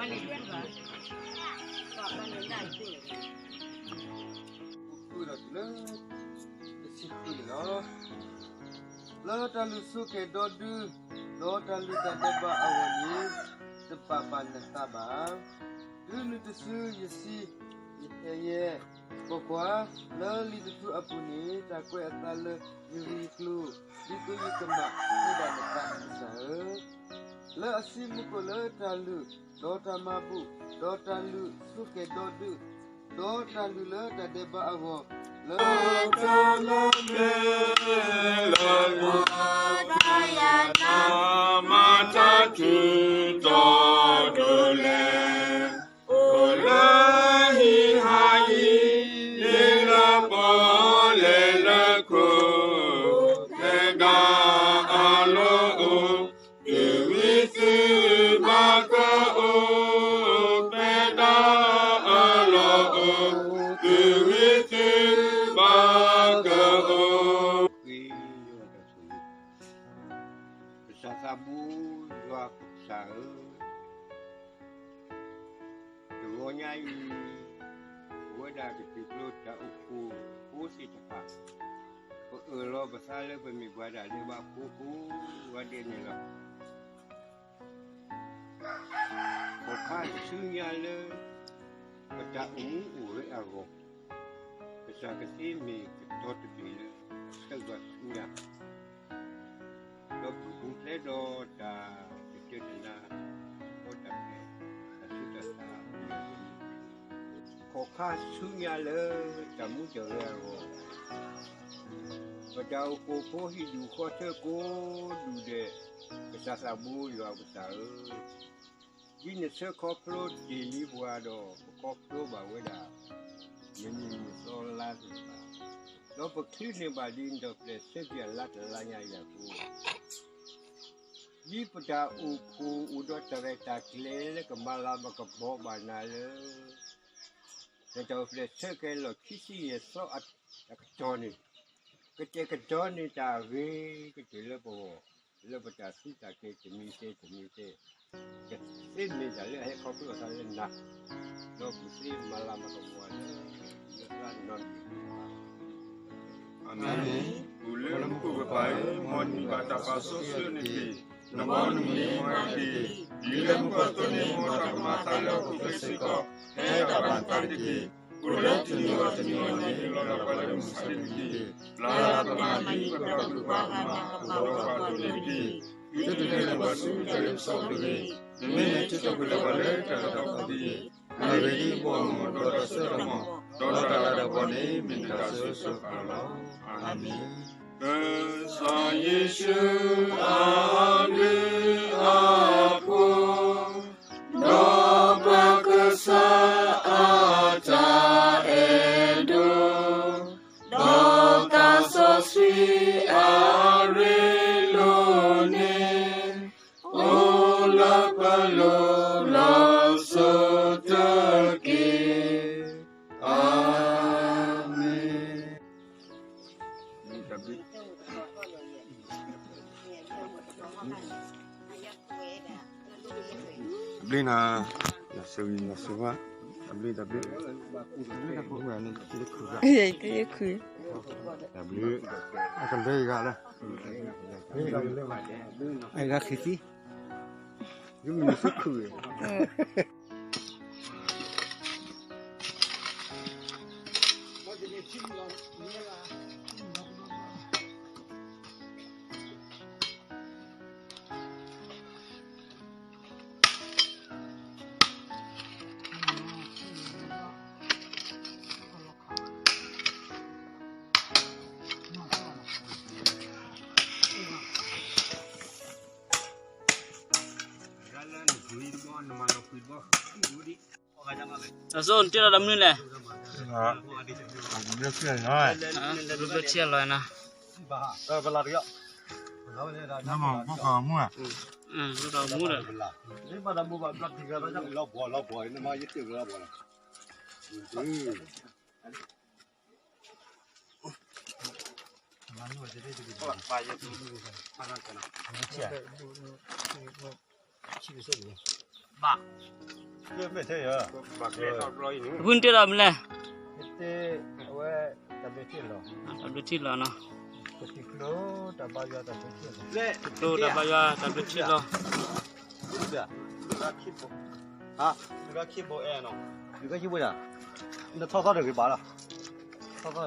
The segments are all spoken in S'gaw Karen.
လၢ လၢတၢ်လုၢ်ဆိကဲၤဒီဒုၣ်, ဒီးတၢ်လုၢ်တၢ်ဒဲးဘးအဂီၢ်န့ၣ်, တဘၣ်ပာ်နသးဘၣ်. တုၤနုၤတစုယစံး, ယဟဲယဲ, ကွၢ်ကွၢ်, လၢလံာ်တဖုအပူၤန့ၣ် တၢ်ကွဲးအသးလၢယဂ့ၢ်ယကျိၤ, ဒ်သိးယကမၤဟ့ၣ်ဒၣ်နသး ကစၢ်ဧၢ. လၢအစုမူခိၣ်လၢတၢ်လုၢ်, ဒီးတၢ်မၤဘူၣ်, ဒီးတၢ်လုၢ်ဆိကဲၤဒီဒုၣ်, ဒီးတၢ်လုၢ်လၢတၢ်ဒဲးဘးအဂီၢ်, လၢ တၢ်လၢမဲာ်လၢ တၢ်ယၤနၤ မၤတၢ်ထူးတီၤဒိၣ်လဲၣ်, အိၣ်လၢဟံးဟးဟံး န့ၢ်လၢပီၣ်လဲၣ်လၢခိၣ်, ဖဲဒၣ်အလီၢ်အိၣ် သုးဝံသုးဘၣ်ကအိၣ်, ဖဲဒၣ်အလီၢ်အိၣ်, သုးဝံသုးဘၣ်ကအိၣ်. ကစၢ်သးဘိယွၤကစၢ်ဧၢ, တဂီၤညါအံၤ ပဝဲဒၣ်ကသံၣ်ကျိတၢ်အိၣ်ဖှိၣ်ဖိသ့ၣ်တဖၣ်, ပအၢၣ်လီၤပသးလၢပမ့ၢ်ပှၤဒၣ်လဲာ်ဘၣ်ဖိကိးဂၤဒဲးန့ၣ်လီၤ. ခီၣ်ခါဆူညါလၢ ပတၢ်အိၣ်မူအိၣ်ဂဲၤအဂီၢ်, ကစၢ်ကသ့မ့ၢ်ကတီၤတဘ့ၣ်လၢ အဆၢကတီၢ်ဆူညါ ဒီးပကပူၤဖျဲးဒီးတၢ်တတၢၢ်တနါ, ဒီးတၢ်ဖဲတၢ်ဆူးတၢ်ဆါ, ခီၣ်ခါဆူညါလၢတၢ်မူတၢ်ဂဲၤအဂီၢ်, ပတၢ်အိၣ်ဖှိၣ်ဖိဟံၣ်ဒူၣ်ဃီထၢကိးဒူၣ်ဒဲး, ကစၢ်သးဘိယွၤကစၢ်ဧၢ, ဒ်နဆှၢခီဖျိတ့ၢ်လံပှၤဒီး ပခီဖျိဘၣ်ဝဲဒၣ် နမံၤနသီလါသ့ၣ်တဖၣ်, ဒီးပချုးန့ၢ်ဘၣ်ဒ်နတၢ်ပျဲၢ်ဆၢထံၣ်အလါတလါညါအံၤအသိး, ဒ်ပတၢ်အိၣ်ဖှိၣ်အိၣ်ဒီးတၢ်ရဲၣ်တၢ်ကျဲၤလၢကမၤလၤမၤကပီၤဘၣ်နၤလၢ နတၢ်အိၣ်ဖျဲၣ်ဆၢကဲၤလီၢ်ခံဆံယဲၢ်သီအကတီၢ်န့ၣ်, ကတဲာ်ကတီၤန့ၢ်တၢ်အဂ့ၤကတၢၢ်လၢပဂီၢ်, လၢပတၢ်သံတၢ်က့ၤတမံၤသ့တမံၤသ့, ကသ့မ့ၢ်တၢ်လၢအဟဲခီဖျိအသးလၢနၤ, ဒီးပသ့မၤလၤမၤကပီၤလၢ လၢသးနီတမံၤဘၣ်. အၤမ့ၣ်. အိၣ်လၢမူခိၣ်ကပၤဧၢ, မ်နမံၤဘၣ်တၢ်ပာ်စီဆှံနတက့ၢ်. နဘီနမုၢ်န့ၣ်မၤတက့ၢ်. ဒ်လၢမူခိၣ်အသိးန့ၣ် မ်တၢ်ကမၤအသးလၢဟီၣ်ခိၣ်ချၢစ့ၢ်ကီး ဟဲဒၣ်ဘၣ်နသးတက့ၢ်. အိၣ်လၢတနံၤဂီၢ်တနံၤဂီၢ်န့ၣ် လီၤဒၣ်ပှၤလၢမုၢ်မဆါတက့ၢ်. ပျၢ်လၢပကမၤဒ်ပပာ်ဒိၣ်ပာ်ကမၣ် ပဒီပှၤဒိၣ်န့ၣ်တက့ၢ်. သုတလဲၤလၢၤဘၣ်ဆူတၢ်လ့ပစီတဂ့ၤ. မ့မ့ၢ်နထုးထီၣ်ကွံာ်လၢပှၤလၢတၢ်ဒဲးဘးအပူၤတဂ့ၤ. အဂ့ၢ်ဒ်အံၤ, ပအီမူၤဒီးတၢ်စိတၢ်ကမီၤ, ဒီးတၢ်လၤတၢ်ကပီၤန့ၣ် မ့ၢ်နတၢ်ဆိၣ်ဂ့ၤဆိၣ်ဝါလီၤ. အၤမ့ၣ်. ကစၢ်ယ့ၣ်ၡူးအဘျုးအဖှိၣ်, ဒီးပကစၢ်အတၢ်အဲၣ်ဒိၣ်, ဒီးသးစီဆှံအရ့လိာ်န့ၣ်, အိၣ်လၢပလိၤလီၤစိၤတက့ၢ်. အၤမ့ၣ်. တၢ်ဘျုးနၤ, နၤစဝံၤနၤစဝါ, တၢ်ဘျုးတၢ်ဘျုး, တၢ်ဘျုး, အကလဲၤဂၤလၢ, အဂၤခံသံ, ယမ့ၢ်နစုခုၣ်ဂ့ၤ. Asa, nti la da mni le. Blu blu chia lo na. Nama buka mua. Hmm, buka mua. ဘၣ်, ဖုနတ့ဒီးမနုၤလဲၣ်, အဝဲ တၢ်ဘျုးထံၣ်လီၤ, တၢ်ဘျုးထံၣ်လီၤနီၤ, တၢ်ဘျုးထံၣ်လီၤ, တၢ်ဘျုးထံၣ်လီၤ, တၢ်ဘျုးထံၣ်လီၤ, ဟါ, နထီၣ်သီၣ်တဂ့ၤ ဘၣ်လီၤ, ထီၣ်သီၣ်တဂ့ၤ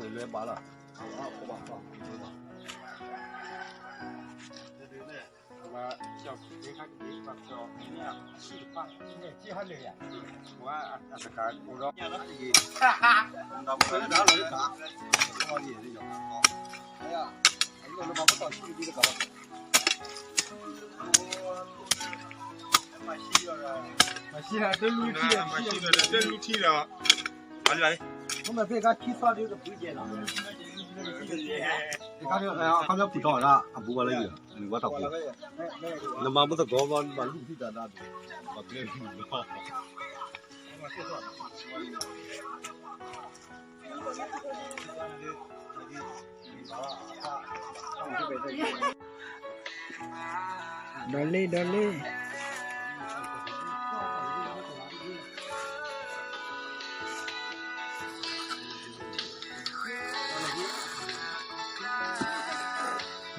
လဲၤဘၣ်လီၤ, မၤဆံၣ်ဒီး တလူၢ်ထံဒီး အခီပညီပူၤထီၣ်ဒၣ် အဘူးဘၣ်လၢယၤ နဘၣ်တၢ်ပူၤ, နမၤမ့ၢ်သကိးဘၣ် နဘၣ်လူၢ်ထံတၢ်ဒၣ်, ဘၣ်ကျဲလူၢ်လီၤ. ဒီးလ့ၣ် ဒီးလ့ၣ်,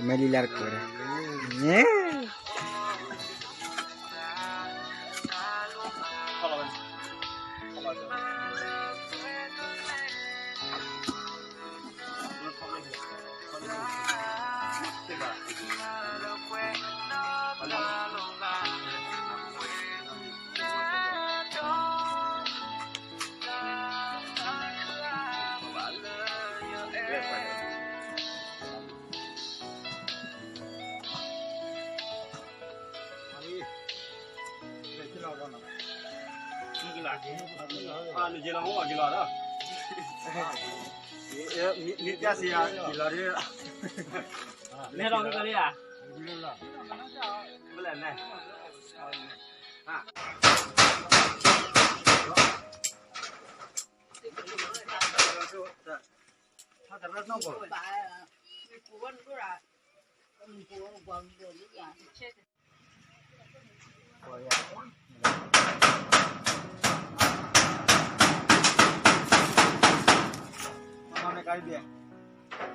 မ့ၢ်လံလၢတကိးဒီ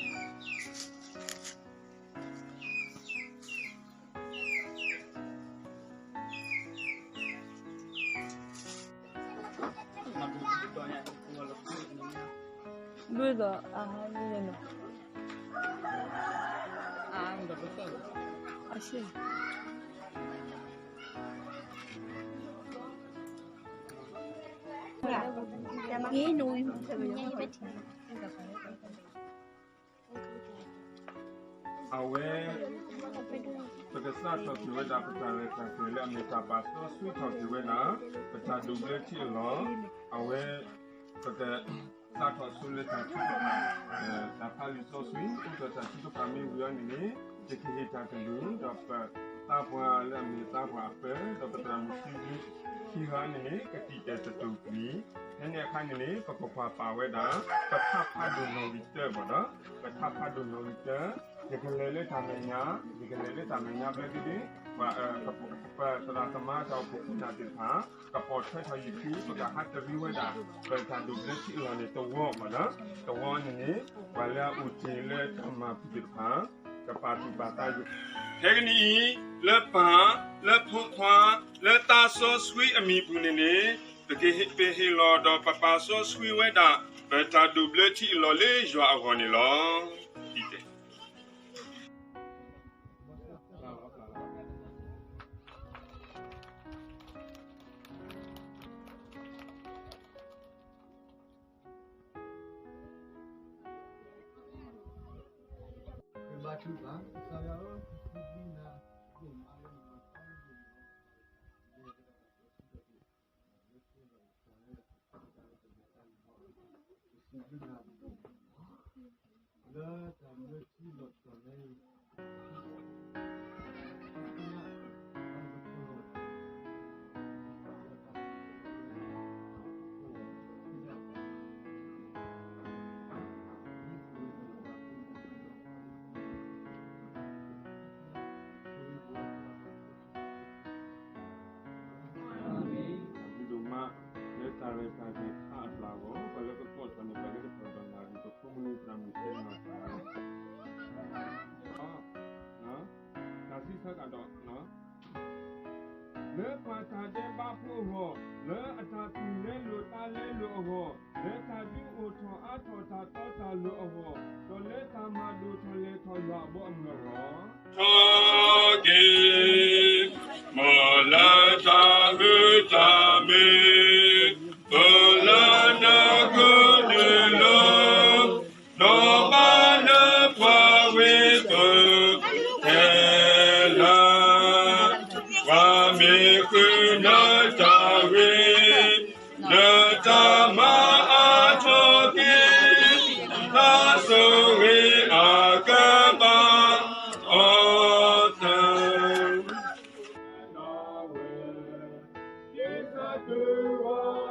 း ဒ်သိးအဟးန့ၣ်နီၤ, အရှဲ, အဝဲ ပကစးထီၣ်က့ၤဝဲဒၣ် ပတၢ်ရဲၣ်တၢ်ကျဲၤလၢအမ့ၢ်တၢ်ပာ်စီဆှံထီၣ်က့ၤဝဲဒၣ် ပတၢ်ဒိးဘျၢထံအလီၢ်, အဝဲ ပက စးထီၣ်ဆိလၢတၢ်ထုကဖၣ်, တၢ်ဖးလံာ်စီဆှံ အိၣ်ဒီးတၢ်ထုကဖၣ်မ့ၢ်ဝံၤအီၤန့ၣ်န့ၣ် ယကဟ့ၣ်တၢ်ကလုၢ် ဒီးပသးပှၢ်လၢအမ့ၢ်သးပှၢ်အပၢ် ဒီးပသရၣ်မုၣ်ခံဂၤန့ၣ်န့ၣ် ကတံာ်တဲာ်တတူာ်ကွံာ်, ဖဲန့ၣ်အခါန့ၣ်န့ၣ် ပကကွၢ်ပာ်ဝဲဒၣ် ပထးဖးဒိၣ်နီၣ်ဂံၢ်တၢဘၣ်ဒီး ပထးဖးဒိၣ်နီၣ်ဂံၢ်တၢ, ယကလဲၤလၢတၢ်မဲာ်ညါ, ယကလဲၤလၢတၢ်မဲာ်ညါဘျၢဒ့ဒ့, ပသရၣ်သမါတၢ်အိၣ်ဖှိၣ်ခိၣ်နၢ်သ့ၣ်တဖၣ် ကပိာ်ထွဲထီၣ်ယခံ ပကဟးတရံးဝဲဒၣ် ပတၢ်ဒိးဘျၢထံအလီၢ်န့ၣ်တဝီဘၣ်ဒီး တဝီန့ၣ်န့ၣ် ပှၤလၢအအိၣ်တ့ၢ်လၢတၢ်မၤပူၤသ့ၣ်တဖၣ် ကပာ်သူၣ်ပာ်သးယိာ်, ဖဲကနံၣ်အံၤ လၢပၢ် လၢဖိခွါ လၢသးစီဆှံအမံၤပူၤန့ၣ်န့ၣ် ပကဟ့ၣ်လီၤဒီးပပာ်စီဆှံဝဲဒၣ် ပတၢ်ဒိးဘျၢထံအလီၢ်လၢယွၤအဂီၢ်န့ၣ်လီၤ. တၢ်ဒဲးဘးဖိအဂီၢ်, လၢအတၢ်သူၣ်လဲလိာ်သးလဲလိာ်အဂီၢ်, လၢတၢ်ဒုးအိၣ်ထီၣ်အါထီၣ်တၢ်တီတၢ်လိၤအဂီၢ်, ဒီးလၢတၢ်မၤဒိၣ်ထီၣ်လဲၢ်ထီၣ်ယွၤအဘီအမုၢ်အဂီၢ်, ထီၣ်က့ၤ မ်လၢတၢ်မုာ်တၢ်မုာ်, ပလၢနကဒုးလိၤ, ဒီးဘၣ်လၢပှၤဝံသိခဲလၢာ်, ပှၤမ့ၢ်ဃုနတၢ်ဂ့ၤ, နတၢ်မၤအါထီၣ်က့ၤ, တၢ်ဆိၣ်ဂ့ၤအကဘၣ်အီၤသး ဒ်သိးတုၤဝဲ